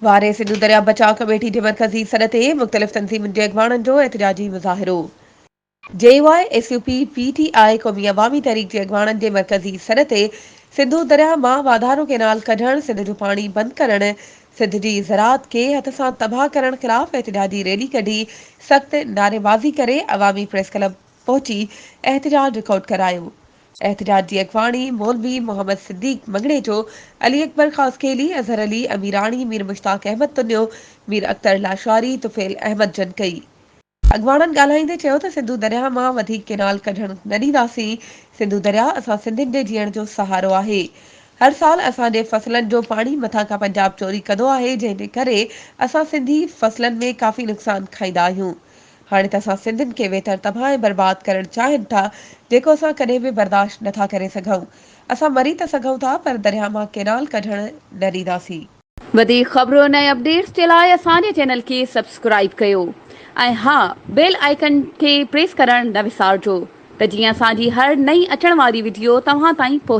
واري سنڌو درياء بچاء ڪميٽي جي مرڪزي سڏ تي مختلف تنظيمن جي اڳواڻن جو احتجاجي مظاهرو. J U I, S U P, P T I, Qaumi Awami Tehreek جي اڳواڻن جي مرڪزي سڏ تي سنڌو درياء مان واڌارو ڪينال ڪڍڻ، سنڌ جو پاڻي بند ڪرڻ، سنڌ جي زراعت کي هٿ سان تباهه ڪرڻ خلاف احتجاجي ريلي ڪڍي سخت نعريبازي ڪري عوامي پريس ڪلب پهچي احتجاج رڪارڊ ڪرايو. احتجاج جي اڳواڻي مولوي محمد صديق مڱڻيجو، علي اڪبر خاصخيلي، اظهر علي اميراڻي، مير مشتاق احمد تنيو، مير اختر لاشاري، طفيل احمد جن ڪئي. اڳواڻن ڳالهائيندي چيو ته سنڌو درياهه مان وڌيڪ ڪينال ڪڍڻ نه ڏينداسين، سنڌو درياهه اسان سنڌين جي جيئڻ جو سهارو آهي. هر سال اسان جي فصلن جو پاڻي مٿان کان پنجاب چوري ڪندو آهي جنهن جي ڪري اسان سنڌي فصلن ۾ ڪافي نقصان کائيندا آهيون. هاڻي ته اسان سنڌين کي ويتر تباهه ۽ برباد ڪرڻ چاهين ٿا، جيڪو اسان ڪڏهن به برداشت نه ٿا ڪري سگهون. اسان مري ته سگهون ٿا پر درياهه مان ڪينال ڪڍڻ نه ڏينداسين. وڌيڪ خبرن ۽ اپڊيٽس جي لاء اسان جي چينل کي سبسڪرائيب ڪيو ۽ ها بيل آئيڪن کي پريس ڪرڻ نه وسارجو ته جيئن اسان جي هر نئين اچڻ واري وڊيو توهان تائين پهچي.